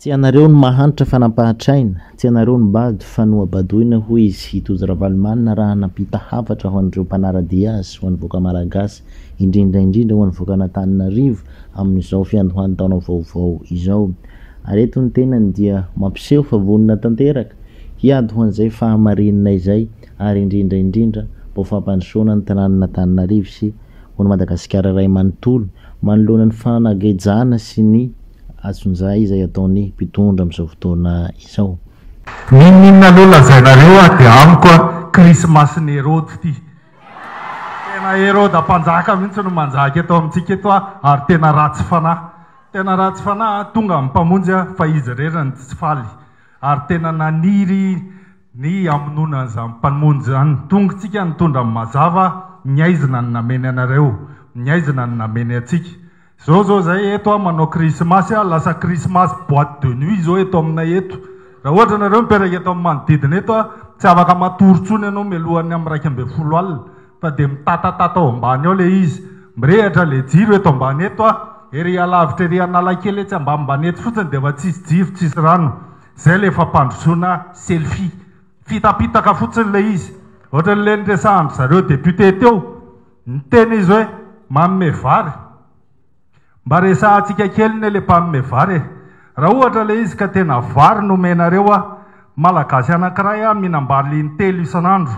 Tsy ianareo no mahantra fa nampahantraina, tsy ianareo no bado fa nohabadoina hoy izy i Tojo Ravalomanana raha nampita hafatra ho an'ireo mpanara-dia azy, ho an'ny vahoaka malagasy, indrindra indrindra ho an'ny vahoakan'Antananarivo amin'izao fiandohan'ny taona vaovao izao. Ary eto ny tenany dia mampiseho fa vonona tanteraka hiady ho an'izay fahamarinana izay ary indrindra indrindra mba ho fampandrosoana ny tanànan'Antananarivo sy ho an'i Madagasikara iray manontolo manoloana ny fanagejana sy ny antsonjay izay ataon'ny mpitondra amin'izao fotoana izao. N'inon'inona aloha lazainareo a dia amiko a krismasin'i Herody ity. Tena Heroda mpanjaka mihitsy no manjaka eto amintsika eto a ary tena ratsy fanahy. Tena ratsy fanahy a, tonga ny mpamonjy a fa izy irery no tsy faly ary tena naniry ny hamonoana an'izany mpamonjy izany. Tonga tsika nitondra ny mazava, ny haizina no nameny anareo, ny haizina no nameny antsika. Zao zao zay eto aho manao krismasy a, lasa krismasy boite de nuit zao eto aminay eto. Raha ohatra nareo mipetraka eto amin'ny manodidina eto a, tsy afaka matory intsony ianao mialohan'ny amin'ny 11 alina fa dia mitatatata ao ambany ao ilay izy. Mirehitra ilay jiro eto ambany eto a, ery alavitra ery Analakely etsy ambanimbany etsy fotsiny dia efa tsisy jiro, tsisy rano. Zay ilay fampandrosoana selfie. Fitapitaka fotsiny ilay izy. Ohatran'ilay niresahan-dry zareo député teo. Niteny izy hoe, manome vary. Mba resahantsika kely ne le mpanome vary e. Raha ohatra le izy ka tena vary no omenareo aho, Malagasy anankiray aho mihinam-bary intelo isan'andro.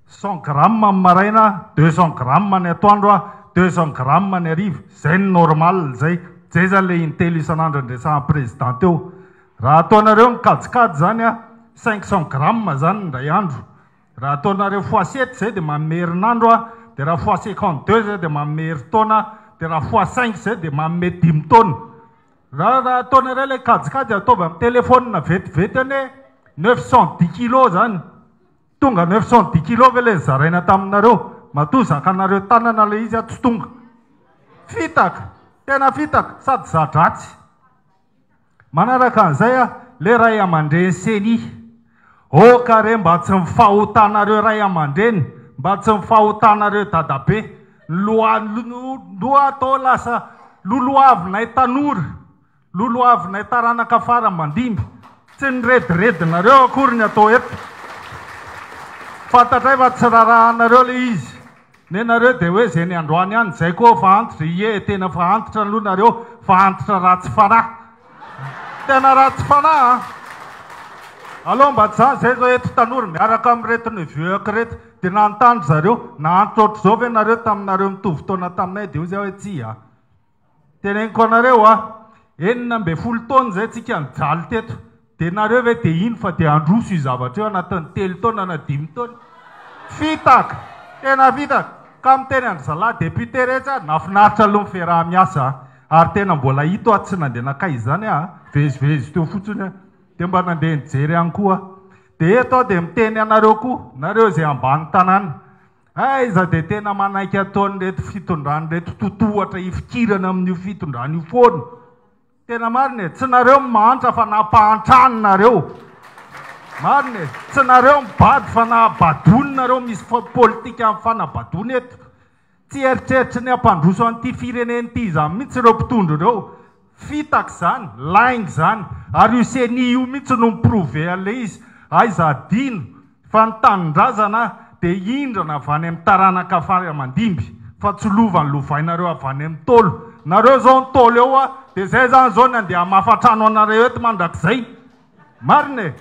Cent grammes ny maraina, 200 grammes ny atoandro, 200 grammes ny hariva. Zay ny normal zay. Zay zany le intelo isan'andro niresahan'ny président teo. Raha ataonareo ny kajikajy zany a, 500 grammes zany indray andro. Raha ataonareo fois sept zay dia manome herinandro a, dia raha fois 52 zay dia manome herintaona, dia raha fois cinq zay dia manome dimy taona. Raha raha ataonareo ilay kajikajy ataovy amin'ny téléphone vetivety anie 910 kilos zany. Tonga 910 kilos ve ilay nozaraina taminareo? Matoa zakanareo tanana ilay izy a tsy tonga. Fitaka, tena fitaka sady za-dratsy. Manaraka an'izay a, le ray aman-dreny ceni, ok re mba tsy ny fahotanareo ray aman-dreny, mba tsy ny fahotanareo dadabe, ny loha no atao lasa lolohavinay tanora, lolohavinay taranaka fara mandimby, tsy ny rediredinareo akory ny atao eto. Fantatray fa tsy rarahanareo le izy. Nenareo dia hoe ze ny androany ihany zay koa fa antitra, ie tena fa antitra aloha nareo fa antitra ratsy fanahy, tena ratsy fanahy an! Aleo mba tsy zany zay zao eto tanora miaraka amin'ireto neveu-ako ireto dia nanontany ry zareo na antitra ohatr'izao ve nareo taminareo mitovy taona taminay dia hoy zay hoe tsia. Teneniko anareo a! 16 taona izay tsika nijaly teto, dia nareo ve dia hino fa dia handroso io zavatra io anatin'ny telo taona na dimy taona? Fitaka! Tena fitaka! Ka miteny an-dry zalahy député retsy aho, nahafinaritra aloha ny fiaraha-miasa a! Ary tena mbola ito aho tsy nandeha nankaiza izany aho a! Vezivezy teo fotsiny aho, dia mba nandeha nijery ihany koa aho. Dia eto aho dia miteny anareo koa, nareo izay ambany tanàna, Aiza dia tena manaiky ataon'ireto fitondrana ireto totohatra hifikirana amin'io fitondrana io foana. Tena marina e, tsy nareo no mahantra fa nampahantrany nareo. Marina e, tsy nareo mibado fa nahabadoiny nareo, misy politika amin'ny fanabadoana eto. Tsy eritreritry ny hampandroso an'ity firenena ity izany mihitsy ireo mpitondra ireo. Fitaka izany, lainga izany, ary io ceni io mihitsy no mi-prouver an'ilay izy, aiza adino fa ny tanindrazana dia hindrana avy any amin'ny taranaka fara aman-dimby fa tsy lova lovainareo avy any amin'ny Ntaolo, nareo izao Ntaolo eo a, dia izay izany izao ny andeha hamafa trano anareo eto mandrakizay. Marina e!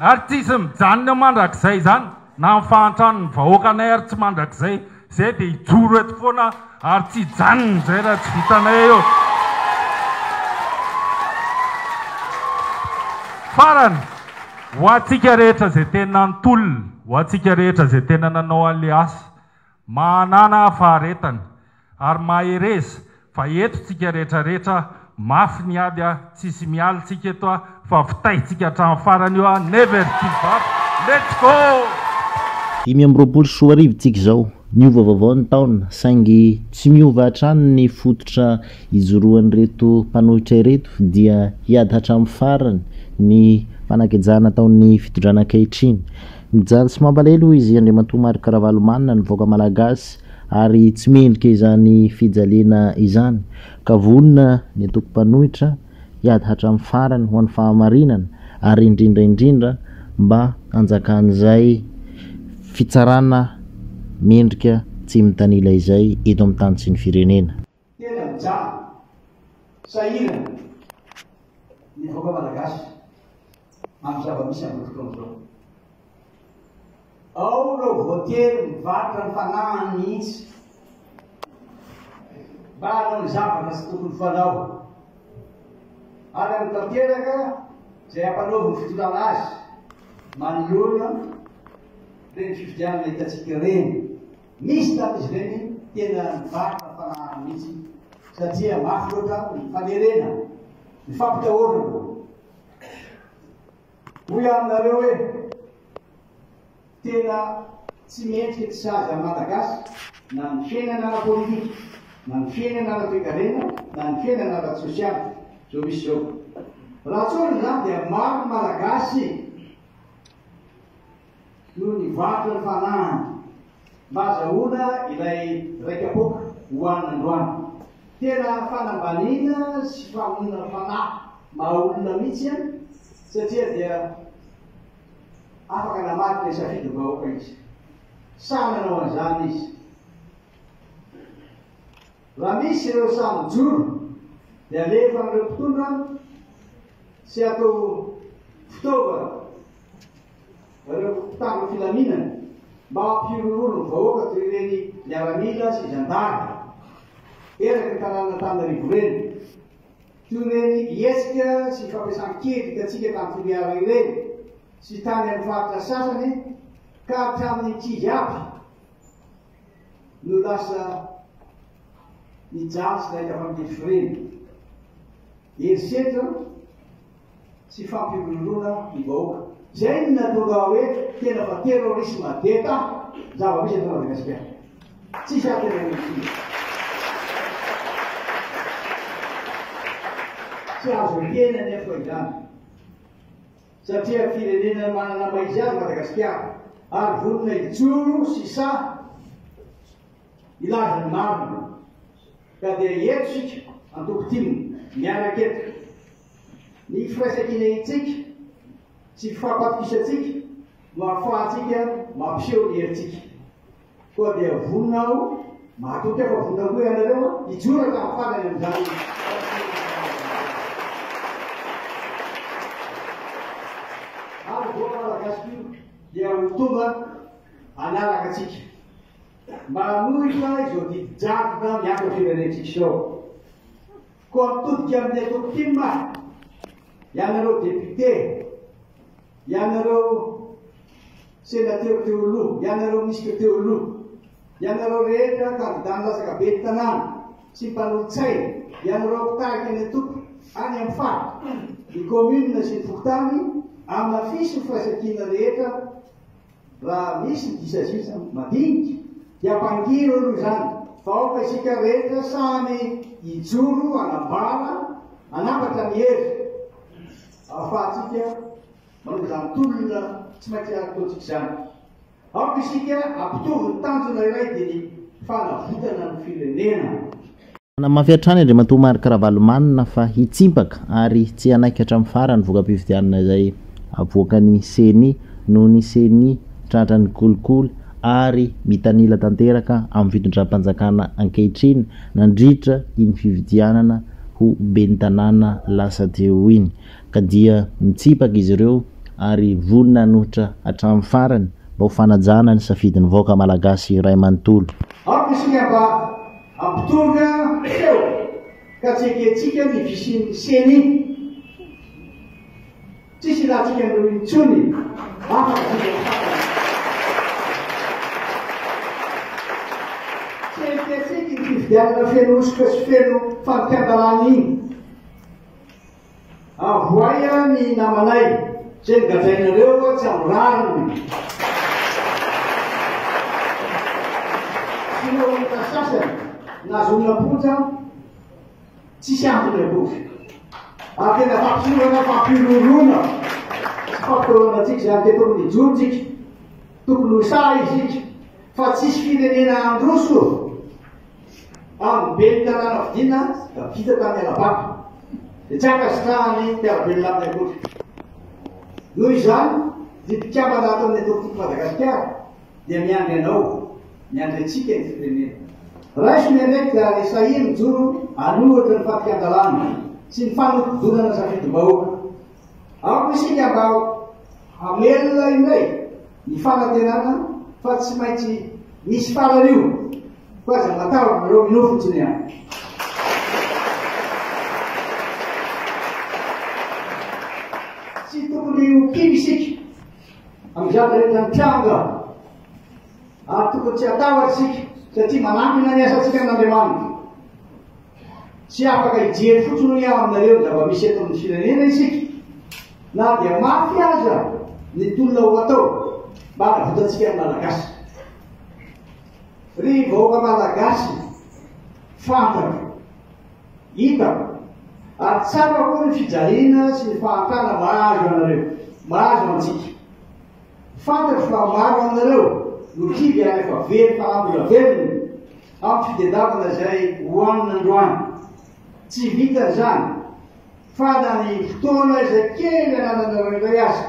Ary tsisy mijanona eo mandrakizay izany, na ny fahantran'ny vahoakanay ary tsy mandrakizay, izay dia hijoro eto foana ary tsy hijanona izay raha tsy vitanay eo. Farany, ho antsika rehetra izay tena nitolona, ho antsika rehetra izay tena nanao an'ilay asa, Manàna faharetana ary mahereza fa eto tsika rehetra rehetra mafy ny ady a, tsisy mialy tsika eto a, fa vitaintsika hatramin'ny farany io a, never give up, let's go! 2025 tsika izao, niova vaovao ny taona saingy tsy miova hatrany ny fototra ijoroan'ireto mpanohitra ireto dia hiady hatramin'ny farany ny fanagejana ataon'ny fitondrana ankehitriny. Mijaly sy mampalahelo hoy izy Andriamatoa Marc Ravalomanana ny vahoaka Malagasy ary tsy mendrika izany fijaliana izany ka vonona ny antoko mpanohitra hiady hatramin'ny farany ho an'ny fahamarinana ary indrindra indrindra mba hanjakan'izay fitsarana mendrika tsy mitanila izay eto amin'ny tany sy ny firenena. Tena mijaly, sahirana ny vahoaka malagasy amin'ny zava-misy amin'izao fotoana izao. Ao ireo voatery mivarotra ny fanahiny mihitsy mba hanao ny zavatra tsy tokony fanao. Ary amin'ny tanteraka izay ampanaovin'ny fitondrana azy manoloana ireny fifidianana hitantsika ireny. Misy tamin'izy ireny tena nivarotra ny fanahiny mihitsy satria mafy loatra ny fanerena, ny fampitahorana. Hoy aho aminareo hoe, tena tsy mendrika tsy sahaza ny Malagasy na ny fiainana ara-politika, na ny fiainana ara-toekarena, na ny fiainana ara-tsosialy izao misy izao. Raha tsorina izany dia maro ny Malagasy no nivarotra ny fanahiny mba hazahoana ilay iray kapoaka hohanina androany. Tena fanambaniana sy famonoana fanahy maha olona mihitsy an, satria dia afaka namadika ilay safidin'ny vahoaka izy. Sahy nanao an'izany izy. Raha misy ireo sahy mijoro dia alefan'ireo mpitondra sy atao fitaovana ireo mpitandro ny filaminana mba hampihorohoro ny vahoaka toy ireny miaramila sy zandary eraky ny tanànan'Antananarivo ireny, toy ireny hetsika sy fampiasan-kery hitantsika tany Toliara ireny sy tany amin'ny faritra sasany ka hatramin'ny ankizy aby no lasa nijaly sy nahita fangirifiriana, herisetra sy fampihorohoroana ny vahoaka. Izay no nahatonga ahy hoe tena fa terrorisme d'Etat ny zava-misy eto Madagasikara. Tsisy ahy tena intsony. Tsy azo ekena anefa izany satria firenena manana maha izy azy Madagasikara ary vonona hijoro sy sahy hilaza ny marina. Ka dia eto isika, antoko tim, miaraka eto. Ny firaisankinantsika sy fifampatokisantsika no ahafahantsika mampiseho ny herintsika. Koa dia vonona aho, mahatoky aho fa vonona koa ianareo, hijoro hatramin'ny farany amin'izany Ary vahoaka malagasy koa dia ho tonga hanaraka antsika mba hanohitra izao didy jadona miato firenentsika izao. Koa mitodika amin'ny antoko tim aho, ianareo député, ianareo senatero teo aloha, ianareo minisitra teo aloha, ianareo rehetra kandida nilatsaka ben'ny tanàna sy mpanolotsaina, ianareo mpitarika ny antoko any amin'ny faritra, ny commune sy ny fokontany, hamafiso ny firaisankina rehetra Raha misy ny disazisa madinika dia ampangino aloha izany fa aoka isika rehetra samy hijoro hanambara, hanambatra ny hery ahafahantsika manao izany tolona tsy maintsy ataontsika izany. Aoka isika hampitovy ny tanjona iray dia ny fanavotana ny firenena. Nanamafy hatrany Andriamatoa Marc Ravalomanana fa hitsimpaka ary tsy hanaiky hatramin'ny farany voka-pifidianana izay avoakan'ny Ceni noho ny Ceni tratran'ny kolikoly ary mitanila tanteraka amin'ny fitondram-panjakana ankehitriny nandritra iny fifidianana ho ben'ny tanàna lasa teo iny ka dia mitsipaka izy ireo ary vonona hanohitra hatramin'ny farany mba ho fanajana ny safidin'ny vahoaka malagasy iray manontolo. Aoka isika mba Hampitovy feo ka tsy ekentsika ny fisian'ny ceni. Tsisy ilantsika an'ireo intsony afa-tsy izay fantany. Tsy ekentsika iny fifidianana feno hosoka sy feno fandikan-dalàna iny. Avohay ny namanay zay nogadrainareo tsy amin'ny rariny. Sy ireo olona sasany nahazoana am-ponja tsisy antony akory. Ary tena fampisorana, fampihorohoroana sy fampitahorana antsika izany dia tokony hijoro tsika. Tokony ho sahy isika fa tsisy firenena handroso amin'ny ben'ny tanàna fidiana vita tamin'ny ala-bato. Dia tsy ankasitrahan'ny mpiara-belona aminy akory. Noho izany, ry mpikambana ato amin'ny Antoko Tiako Madagasikara dia miandry anao, miandry antsika ny firenena. Raiso ny andraikitra ary sahia mijoro hanohitra ny fandikan-dalàna sy ny fanodidonana safidim-bahoaka. Aoka isika mba hamelona indray ny fanantenana fa tsy maintsy misy farany io, koa aza matahotra nareo minoa fotsiny ihany. Tsy tokony ho kivy isika amin'ny zavatra rehetra mitranga ary tokony tsy hatahotra isika satria manankina ny asantsika amin'Andriamanitra. Tsy afaka hijery fotsiny hoy aho aminareo ny zava-misy eto amin'ny firenena isika na dia mafy aza ny tolona ho atao mba hanavotantsika ny Malagasy. Ry vahoaka Malagasy, fantako, hitako ary tsapako ny fijaliana sy ny fahantrana mahazo anareo, mahazo antsika. Fantatro fa maro aminareo no kivy ary efa very fanahy mbola velona amin'ny fitedavana izay hohanina androany. Tsy vitan'izany fa na ny fotoana izay kely anananareo indray aza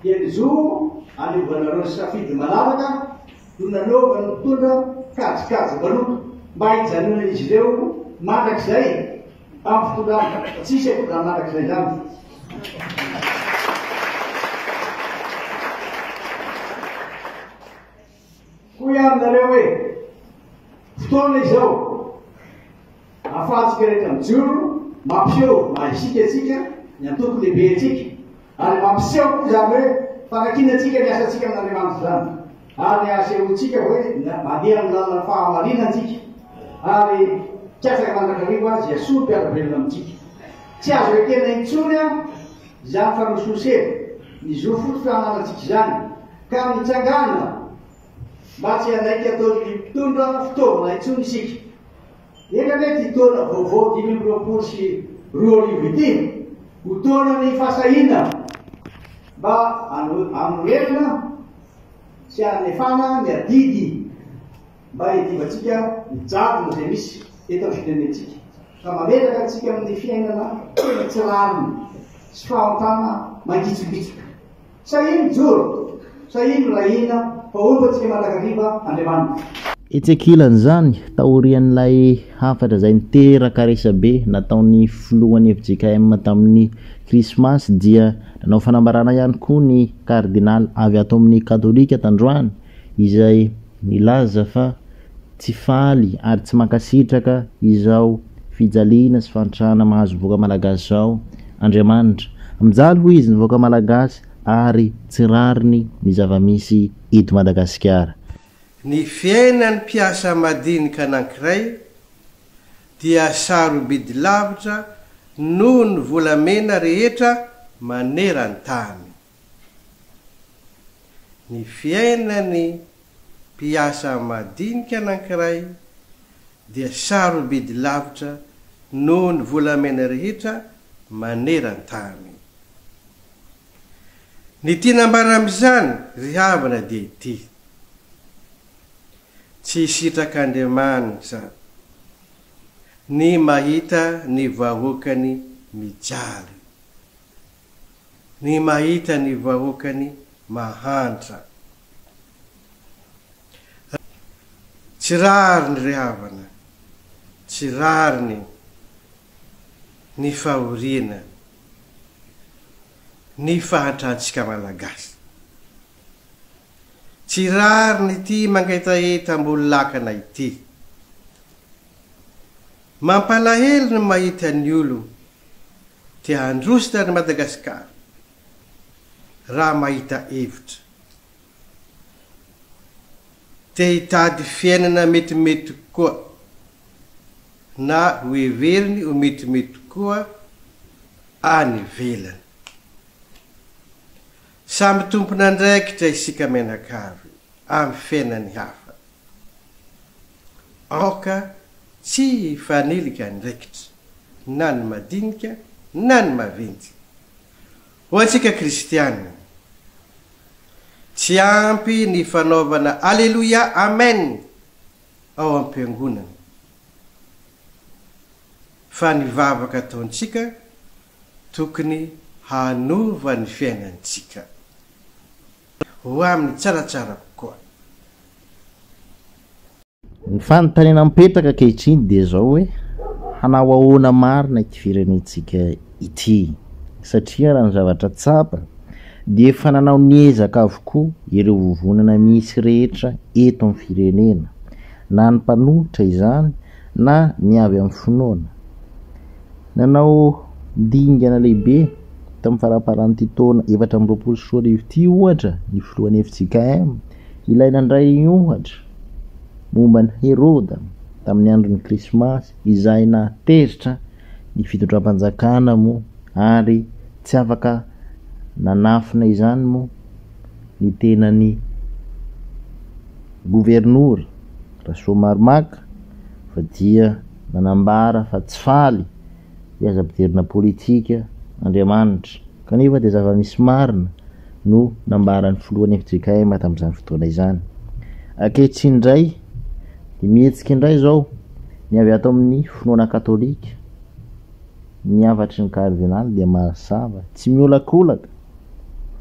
dia ny zo hanovanareo ny safidy malalaka no nanaovan'ny mpitondra kajikajy maloto mba hijanonan'izy ireo mandrakizay amin'ny fitondrana. Tsisy akory izany mandrakizay izany. Hoy aho aminareo hoe, fotoana izao ahafahantsika rehetra mijoro, mampiseho maha isika antsika, ny antoko lehibe antsika, ary mampiseho koa izany hoe fanakinantsika ny asantsika amin'Andriamanitra izany, ary ny ahasehoantsika hoe mandeha amin'ny lalan'ny fahamarinana isika, ary mikatsaka mandrakariva izay hahasoa ny mpiara-belona amintsika. Tsy azo ekena intsony izany fanosihosena ny zo fototra ananantsika izany, ka mitsangàna mba tsy hanaiky ataon'ny mpitondra fitaovana intsony isika. Enga anie ity taona vaovao 2025 ity ho taonan'ny fahasahiana mba hanoherana sy hanefana ny adidy mba hiadivantsika ny jadona izay misy eto amin'ny firenentsika ka mametraka antsika amin'ny fiainana tena tsy rariny sy fahantrana mangitsokitsoka. Sahia mijoro, sahia miray hina fa homba antsika mandrakariva Andriamanitra. Etsy ankilan'izany, taorian'ilay hafatra izay niteraka resabe nataon'ny filohan'ny fjkm tamin'ny Krismasy dia nanao fanambarana ihany koa ny kardinaly avy ato amin'ny katolika tandroany izay nilaza fa tsy faly ary tsy mankasitraka izao fijaliana sy fahantrana mahazo ny vahoaka malagasy izao Andriamanitra. Mijaly hoy izy ny vahoaka malagasy ary tsy rariny ny zava-misy eto Madagasikara. Ny fiainan'ny mpiasa madinika anankiray dia sarobidy lavitra noho ny volamena rehetra maneran-tany. Ny fiainan'ny mpiasa madinika anankiray dia sarobidy lavitra noho ny volamena rehetra maneran-tany. Ny tiana ambara amin'izany, ry havana, dia ity, Tsy sitrak'Andriamanitra ny mahita ny vahoakany mijaly. Ny mahita ny vahoakany mahantra. Tsy rariny ry havana, tsy rariny ny fahoriana, ny fahantrantsika Malagasy. Tsy rariny ity mangetaheta ambony lakana ity. Mampalahelo ny mahita ny olo Te handositra an'i Madagasikara raha mahita hevitra. Te hitady fiainana metimety kokoa na ho heveriny ho metimety kokoa any ivelany. Samy tompon'andraikitra isika mianakavy amin'ny fiainan'ny hafa. Aoka tsy hifanilika andraikitra, na ny madinika na ny maventy. Ho antsika kristiana, tsy ampy ny fanaovana Aleloia Amen ao am-piangonana. Fa ny vavaka ataontsika tokony hanova ny fiainantsika ho amin'ny tsaratsara kokoa. Ny fanontaniana mipetraka ankehitriny dia izao hoe, hanao ahoana marina ity firenentsika ity? Satria raha ny zavatra tsapa dia efa nanao ny ezaka avokoa ireo vovonana misy rehetra eto amin'ny firenena, na ny mpanohitra izany na ny avy amin'ny finoana. Nanao dingana lehibe tamin'ny faramparan'ity taona 2024 ity ohatra ny filohan'ny fjkm, ilay nandray ohatra momba an'i Heroda tamin'ny andron'ny Krismasy izay nahatezitra ny fitondram-panjakana moa ary tsy afaka nanafina izany moa ny tenan'ny governora Rasoamaromaka fa dia nanambara fa tsy faly hoe aza ampidirina politika Andriamanitra kanefa dia zava-misy marina no nambaran'ny filohan'ny fjkm tamin'izany fotoana izany. Ankehitriny indray dia mihetsika indray izao ny avy ato amin'ny finoana katolika, ny hafatry ny kardinaly dia mazava, tsy miolakolaka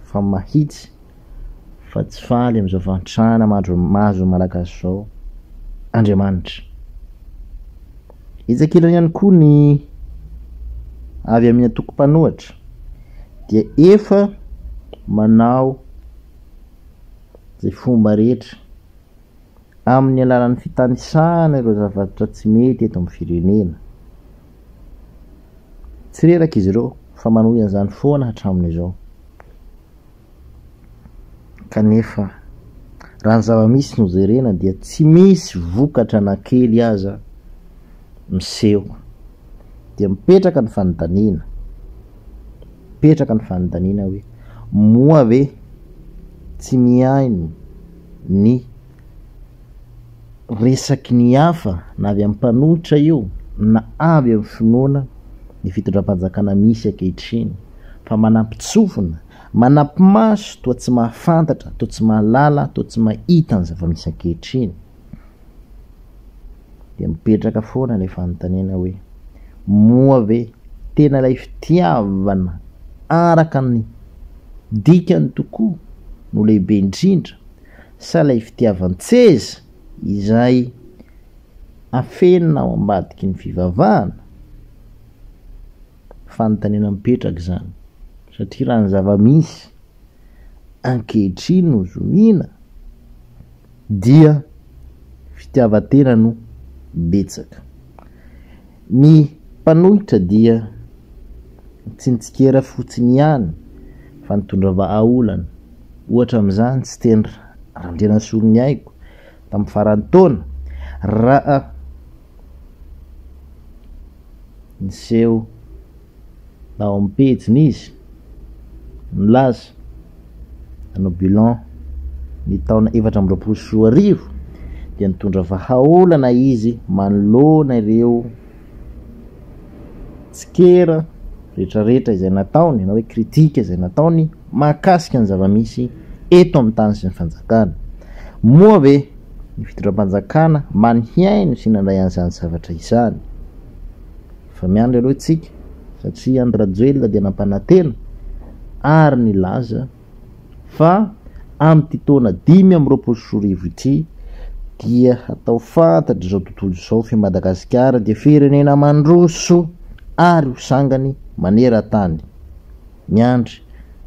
fa mahitsy fa tsy faly amin'izao fahantrana mahazo ny Malagasy izao Andriamanitra. Etsy ankilany ihany koa ny avy amin'ny antoko mpanohitra dia efa manao izay fomba rehetra amin'ny alalan'ny fitanisana ireo zavatra tsy mety eto amin'ny firenena. Tsy reraka izy ireo fa manohy an'izany foana hatramin'izao. Kanefa raha ny zava-misy no jerena dia tsy misy vokatra na kely aza miseho. Dia mipetraka ny fanontaniana, mipetraka ny fanontaniana hoe moa ve tsy mihaino ny resaky ny hafa na avy amin'ny mpanohitra io na avy amin'ny finoana ny fitondram-panjakana misy ankehitriny fa manampitsofina, manampimaso toa tsy mahafantatra, toa tsy mahalala, toa tsy mahita ny zava-misy ankehitriny. Dia mipetraka foana ilay fanontaniana hoe moa ve tena ilay fitiavana araka ny dikany tokoa no lehibe indrindra sa ilay fitiavan-tseza izay afenina ao ambadiky ny fivavahana? Fanontaniana mipetraka izany, satria raha ny zava-misy ankehitriny no zohiana dia fitiavan-tena no betsaka. Ny mpanohitra dia tsy nitsikera fotsiny ihany fa nitondra vahaolana. Ohatra amin'izany Siteny Randrianasoloniaiko tamin'ny faran'ny taona raha niseho tao amin'ny pejiny izy nilaza nanao bilan ny taona 2024 dia nitondra vahaolana izy manoloana ireo tsikera rehetrarehetra izay nataony na hoe critique izay nataony mahakasika ny zava-misy eto amin'ny tany sy ny fanjakana. Moa ve ny fitondram-panjakana mba nihaino sy nandray an'izany zavatra izany? Fa miandry aloha isika satria Andry Rajoelina dia nampanantena ary nilaza fa amin'ity taona 2025 ity dia hatao fantatr'izao tontolo izao fa i Madagasikara dia firenena mandroso ary ho sangany maneran-tany. Miandry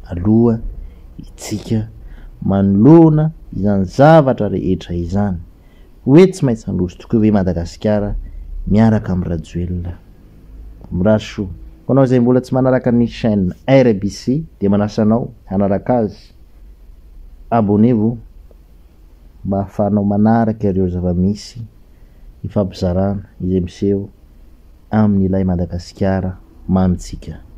aloha itsika manoloana izany zavatra rehetra izany. Hoe tsy maintsy handroso tokoa ve i Madagasikara miaraka amin'i Rajoelina? Mirary soa. Ho anao izay mbola tsy manaraka ny chaîne RBC dia manasa anao hanaraka azy. Abonnez-vous mba ahafahanao manaraka ireo zava-misy ifampizarana izay miseho amin'ilay Madagasikara mamintsika.